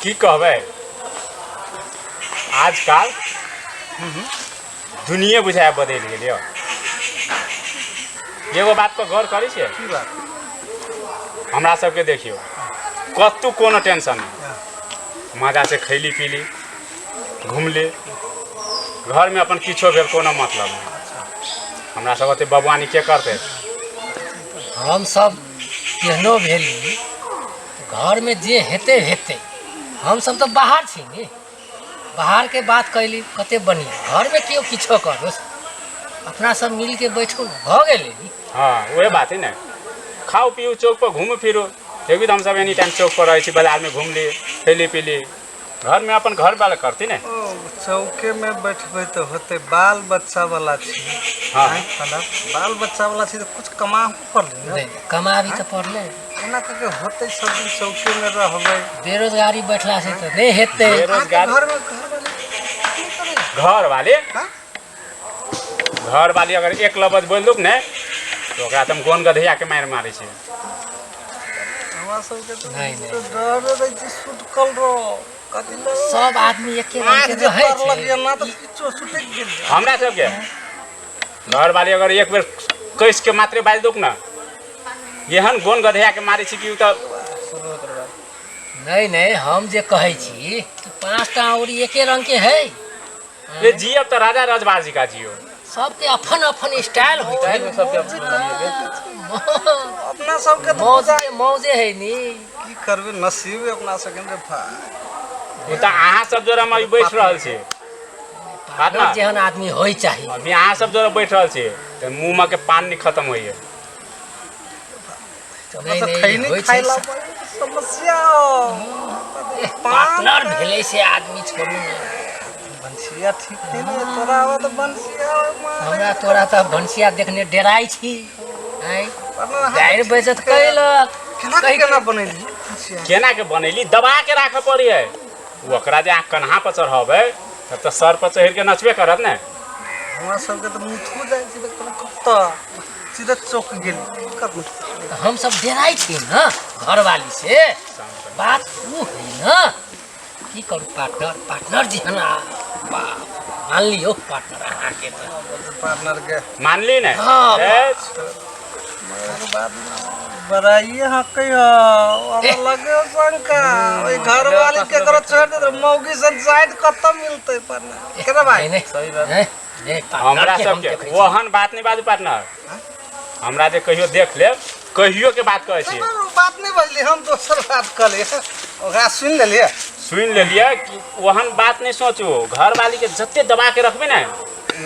की कहबै, आजकल दुनिये बुझाय बदलि गेल यौ। एगो बात पर गौर करै छियै? की बात? हमरा सबके देखियौ, कतहु कोनो टेंशन नहि, मजा से खैली पीली घुमली, घरमे अपन किछो भेल कोनो मतलब नहि। हमरा सब ओते बबुआनी के करतै? हम सब केहनो भेली, घरमे जे हेतै हेतै। हमसब तऽ बाहर छी ने, बाहरके बात कैली कते बढ़िआँ। घरमे केओ किछो करू, अपना सब मिलके बैठू ने, भऽ गेलै। हँ, उहे बात है ने। खाउ पीऊ, चौक पर घूमू फिरू। देखबी तऽ हमसब एनी टाइम चौक पर रहै छी, बाजारमे घुमली खैली पीली, घरमे अपन घर वाला करती ने। ओ चौके में बैठबै तऽ होतै? बाल बच्चा वाला छी। हाँ। मतलब बाल बच्चा वाला छी तऽ कुछ कमाहू पड़लै ने। नहि, कमाबी तऽ पड़लै। एना कऽ होतै? सब दिन चौके में रहबै? बेरोजगारी बैठला से तऽ नहि हेतै। बेरोजगारी। घर में घर वाले की करै? घर वाले? हाँ? घर वाली अगर एक लबज बोल दूक ने, तऽ ओकरा तऽ हम गोन गधैया के मारि मारै छी। हमरा सबके तऽ नहि, नहि। तऽ डर रहै छै, सुटकल रहो कथी लए? सब आदमी एके रंग आँख के जे रहै तरलक छै। एना तऽ किछो सुटकि गेल। हमरा सबके घर वाली अगर एक बेर कस के मात्रे बाजि दूक ने, एहन गोन गधैया के मारै छी कि उ तऽ नहि नहि, हम जे कहै छी कि 5टा औरी एके रंग के है? ये जियब तऽ राजा रजबार जी का जियो। सबके अपन अपन स्टाइल होइ छै। सबके अपना सबके तऽ मौजे मौजे है नी। की करबै, नसीब अपना सबके रे भाय। ओ तऽ अहाँ सब जोड़ा हम अभी बैठ रहल छी। पार्टनर जेहन आदमी होइ चाही। अभी अहाँ सब जोड़ा बैठ रहल छी तऽ मुँह मे के पान खत्म होइए। नहि, तऽ नहि, खैनी होइ छै। खाइ ला समस्या हो। पार्टनर भेलै से आदमी छोड़ू ने। बंसिया ठीक नहीं ने तोरा आवा तऽ बंसिया हमरा तोरा तऽ भनसिया देखने डेराइ छी। आँय, गारि बेजत कैलक। केना केना बनेली बंसिया? केना के बनैली? दबा के राखऽ पड़ी है ओकरा। जे अहाँ कन्हा पर चढ़ेबै तब तऽ सर पर चढ़ि के नचबे करत ने। हमरा सबके तऽ मुथू जाइ छी तऽ कोनो कतऽ सीधा चौक गेली कतऽ। तऽ हमसब डेराइ छी ने घरवाली से, बात ओ है ने। की करू पार्टनर, पार्टनर जेहन बाप मान लियौ पार्टनर अहाँके तऽ। पार्टनर के मानली ने? हाँ। ए, मगर बात बड़ाइए हकै हो, हमरा लगे शंका ओइ घर वाली के करो छोड़ दे, मौगी सन साइड कतऽ मिलतै पार्टनर केना भाई? नहि नहि। सही बात। नहि नहि, पार्टनर हमरा के हम सबके देखै छी। ओहन बात नहि बाजू पार्टनर। हमरा जे कहियो देख लेब, कहियो के बात कहै छी। नहि, ओ बात नहि बजली, हम दोसर बात कहलियै, ओकरा सुनि लेलियै। सुनि लेलियै कि ओहन बात नहि सोचू। घरवाली के जते दबा के रखबै ने,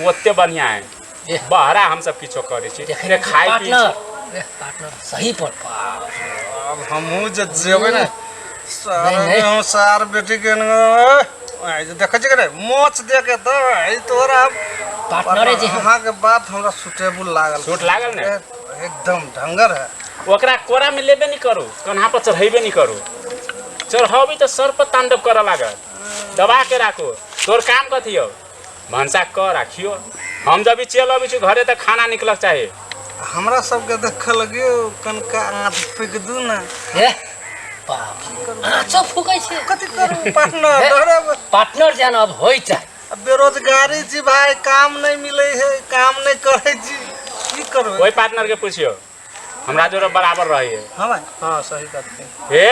ओते बढ़िया है। एह। बहरा हम सब किछो करै छी देखै ने छी खाइ पी छी। पार्टनर, एह, पार्टनर सही पर बाप। अब हमहूँ जे जेबै ने सार, नहीं, नहीं। हम सार बेटी के देखै छी रे मोच दे के तऽ ई तोरा पार्टनरे जे हम अहाँके बात हमरा सुटेबुल लागल। सूट लागल ने? एकदम ढंगर है। ओकरा कोरा में लेबे नहीं करू, कन्हा पर चढ़ेबे नहीं करू। चढ़ेबै तऽ सर पर तांडव करऽ लागत। दबा के राखू। तोर काम कथी हौ? भनसा कर राखियो। हम जब चल अबै छी घरे तऽ खाना निकलक चाही। हमरा सबके देखऽ लगियो कनका आँच फूकि दू ने। एह बाप रे, आँचो फूकै छै? कथी करू पार्टनर, डरे। पार्टनर जेहन अब होइ चाही। अब बेरोजगारी छी भाई, काम नहीं मिले है, काम नहीं करे छी, की करबै? ओहि पार्टनर के पूछियो, हमरा जोरे बराबर रही है। हाँ भाई। हाँ, सही बात है। हे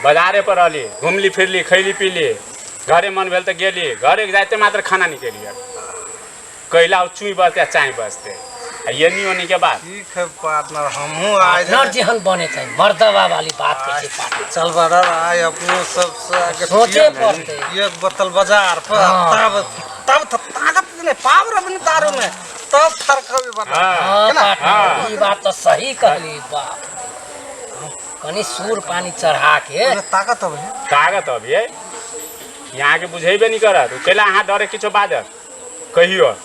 बाजारे पर रहली, घुमली फिरली, खैली पीली, घरे मन भेल तऽ गेली। घरे जाइते मात्र खाना निकलिए कैला चुई बजते आ चाय बजते आ एनी ओनी के बात। ठीक है पार्टनर, हमहूँ आइ पार्टनर जेहन बने चाही, मर्दबा वाली बात कहै छै पार्टनर। चल बड़ा आइ अपनो सबसे आगे सोचे पियब पड़तै। एक बोतल बाजार पर। हाँ। तब तब त ताकत नहीं पावर अपनी दारू में तब फर्क बता। हाँ। हाँ। केना? पार्टनर। हाँ। ई बात तऽ सही कहली बाप रे। कनि सुर पानी चढ़ा के ओहिमे ताकत अबै है। ताकत अभी है, यहाँ के बुझेबे नहीं करत। उ कैला अहाँ डरे किछो बाजत कहियो?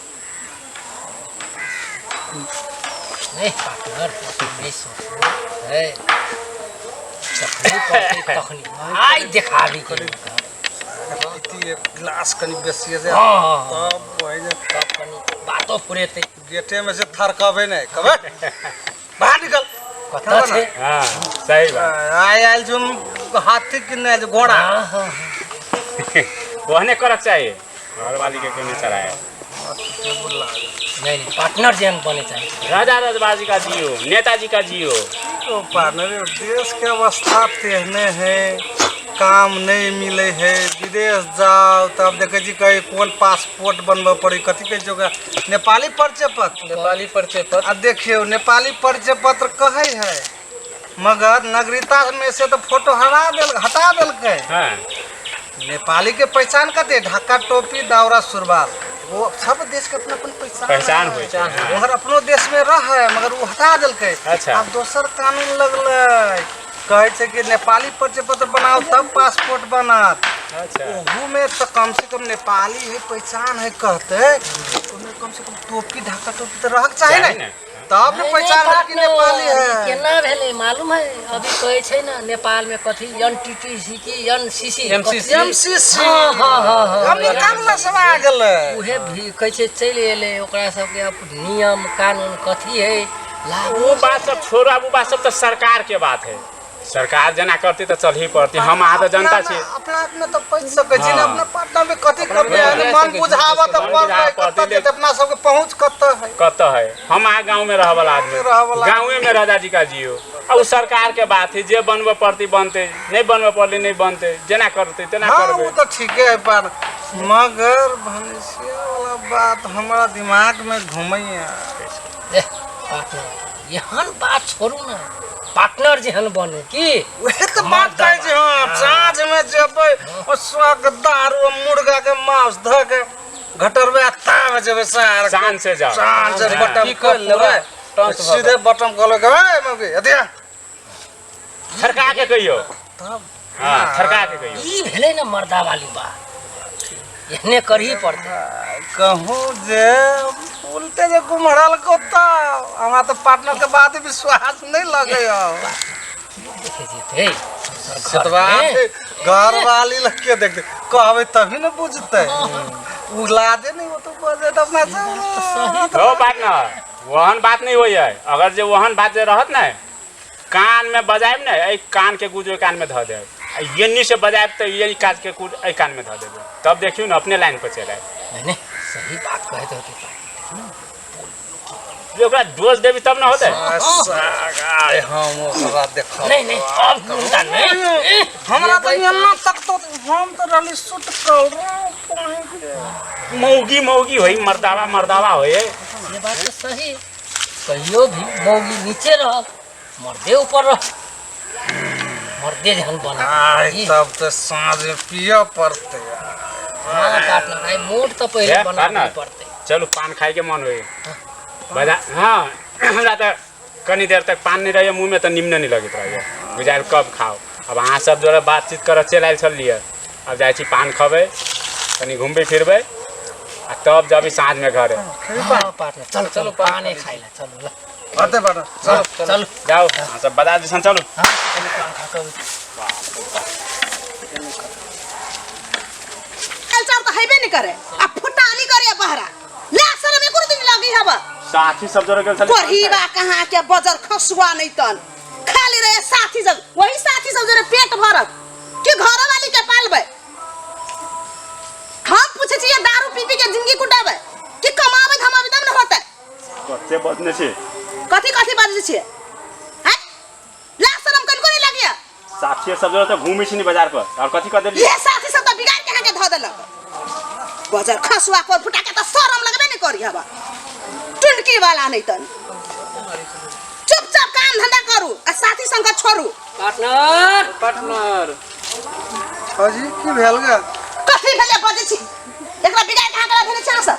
नहीं पार्टनर, नहीं सोचू है, जखनी पड़तै तखनी आइ देखाबी के। पीती एक गिलास कनि बेसी से। हाँ। तब वही जे तब कनि बातो फुरेतै। गेटे में से थरकबे नहीं, कबे बाहर निकल। कतऽ छै? हाँ, सही बात। आइ आयल छी हम हाथी किनने आयल घोड़ा। हाँ हाँ ओहने करक चाहिए, घरवाली के क्यों नहीं चढ़ाए? नहीं नहीं, पार्टनर जेहन बने चाहिए। राजा रजबाजी का जियो, नेताजी का जियो। तो पार्टनर, देश के अवस्था तेहने है, काम नहीं मिले है, विदेश जाओ तब देखे छी कहीं कोन पासपोर्ट बनबे पड़े, कथी कहै छै ओकरा, नेपाली परिचय पत्र। नेपाली परिचय पत्र। आ देखियौ नेपाली परिचय पत्र कहै है, मगर नागरिकता में से तो फोटो हरा देल, हटा देलकै। हाँ नेपाली के पहचान कते, ढाका टोपी दावरा सुरवाल, वो सब देश के अपना अपन पहचान पहचान होइ छै। हाँ। मगर अपनो देश में रहे, मगर वो हटा देलकै। अच्छा। आब दोसर कानून लगलै, कहै छै कि नेपाली परिचय पत्र बनाओ तब पासपोर्ट बनत। अच्छा। ओहू में तो कम से कम नेपाली है पहचान है कहते, ओहिमे कम से कम टोपी ढाका टोपी तो रहक चाही चाही ने, ने। तब ने नहीं, पहचान नहीं, है कि नेपाली है। केना भेलै मालूम है? अभी कहै छै ने नेपाल में कथी एन टी टी सी की N C C MCC। MCC। हाँ हाँ हाँ हाँ अमेरिका वाला सब आ गेलै। उहे भी कहै छै चलि एलै, ओकरा सबके अब नियम कानून कथी है लागू। वो बात सब छोड़ो, अब वो बात सब तो सरकार के बात है, सरकार जना करती तो चल ही पड़ती। हम अहाँ तो जनता छी। अपना आप में तो पहुँच सकै छी ने, हाँ। अपना पार्टनर में कथी अपना कमी है, में मन बुझावा तऽ मन पड़लै, बुझाबऽ कतऽ पड़तै, जेतै, अपना सबके पहुँच कतऽ है, कतऽ है? हम अहाँ गाँव में रहऽ वाला आदमी, रहऽ वाला। गाँवे में राजा जी का जियो। अब उ सरकार के बात है, जे बनबे पड़ती बनते, नहीं बनबे पड़ले नहीं बनते, जेना करते तेना हाँ करबै। वो तो ठीके है, पर मगर भैंसिया वाला बात हमरा दिमाग में घुमैया। एह पार्टनर, एहन बात छोड़ू ना, पार्टनर जेहन बनू की वही तो बात कहै छी हम, साँझ में जेबै और स्वाग दारू आ मुर्गा के मांस धऽ के घटरबै आ ताब जेबै सार शान से जाओ। साँझ से हाँ। बटम की खोलि लेबै, पूरा टंच भऽ सीधे बटम खोलि के ए मौगी अथिया थरका के कहियो। तब। हाँ, थरका के कहियो। ई भेलै ने मर्दा वाली बात, एहने करही पड़तै। कहूँ जे उल्टे जे कुम्हरल को तऽ हमरा तऽ पार्टनर के बात विश्वास नहीं लगे। देखे जेतै सेतबा घर वाली लग के देखते कहबै तभी ने बुझतै, उ लाजे नहीं वो तो बजे तऽ अपना सब। हो पार्टनर, ओहन बात नहीं होइ है। अगर जे ओहन बात जे रहत ने, कान में बजायब ने, एहि कान के गुज ओहि कान में धऽ देब, आ एन्नी से बजायब तऽ यही काज के गुज एहि कान में धऽ देबै, तब देखियौ ने अपने लाइन पर चलि आयब। नहीं नहीं, सही बात कहैत होतै पार्टनर। जे ओकरा डोज देबी तब ने होतै। आइ हम ओकरा देखब। नहीं नहीं, अब घूमता नहीं। हमरा तऽ एना तक तो हम तऽ रहली सुट कल। मौगी मौगी होइ, मर्दावा मर्दावा होइ। ये बात तो सही, कहियो भी मौगी नीचे रह मर्दे ऊपर रह, मर्दे जहन बना। आइ तब तऽ साँझ में पियऽ पड़तै। हाँ पार्टनर, आइ मूड तऽ पहिले हे, बनाबे पार्टनर। पड़तै। चलू, पान खाइके मन होइ बजा। हाँ, हमरा तऽ कनी देर तक पान नहीं रहैए मुँहमे तऽ निम्न नहीं लगैत रहैए, बुझायल कब खाओ। अब अहाँ सब जोड़े बातचीत करऽ चलि आयल छलियै, अब जाइ छी पान खबै, कनी घुमबै फिरबै आ तब जबी साँझमे घरे। हाँ पार्टनर, चलो चलो पाने खाइ ला चलो ल। होतै पार्टनर, चल। चलो। जाउ अहाँ सब बजा दिसन, चलू। हाँ चलो, पान खा के अबै छी। कल्चर तऽ हेबे नहि करे आ फुटानी करे बहरा ले, शरम एको दिन लगी हब। साथी सब जोड़े गेल छलियै। कोढ़ीबा कहाँ के बजर खसुआ नहीं तन खाली रहे साथी सब, वही साथी सब जोरे पेट भरत कि घर वाली के पालबै? हम पूछे छियै, दारू पी पी के जिंदगी कुटाबै कि कमाबै धमाबै तब ने होतै? कते बजने छी। कथी कथी बजै छियै हैं? ला शरम कनको नहीं लगिया। साथी सब जोड़े तऽ घूमै छी नि बाजार पर, और कथी कऽ देलियै? ये साथी सब तऽ बिगाड़ के अहाँके धऽ देलक। बजर खसुआ पर फुटा के तऽ शरम लगबे नहीं करी हवा टुनकी वाला नहीं तन। चुपचाप काम धंधा करू आ साथी संग छोड़ू। पार्टनर। पार्टनर। भौजी, की भेल गे? कथी भेलै बजै छी? एकरा बिगाड़ के अहाँ करा देने छी अहाँ सब।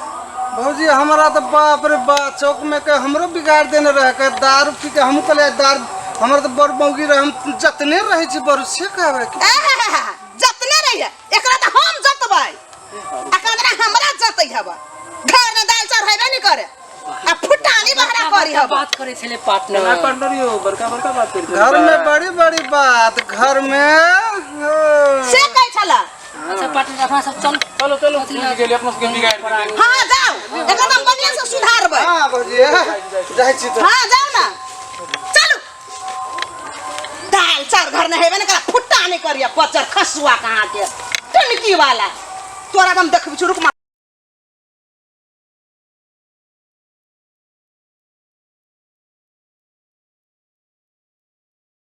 भौजी, हमरा तऽ बाप रे बाप, चौक में के हमरो बिगाड़ देने रहे के दारू पी के। हमहूँ कहलियै दारू, हमर तऽ बड़ मौगी रहे, हम जतने रहै छी बड़ से कहबै कि। आहाहाहा, जतने रहिए एकरा तऽ हम जतबै आ कदरा हमरा जतै हवा, घर में दाल चाउर हेबे नहीं करे आ फुटानी बहरा करी हवा। बात करै छलै पार्टनर। केना पार्टनर यौ, बड़का बड़का बात करै छलै। घर में बड़ी बड़ी बात घर में हाँ। से कहै छला। अच्छा पार्टनर, अपना सब चल। चलो चलो, बुझि गेलियै, अपना सबके बिगाड़ि देलकै। हाँ जाओ, एकदम बढ़िया से सुधारबै। हाँ भौजी, जाइ छी तऽ। हाँ जाओ ना, चलू। दाल चाउर घर में हेबे नहीं करे, फुटानी। नहीं करिया बजर खसुआ कहाँ के टुनकी वाला तोरा हम देखबै छी रुक।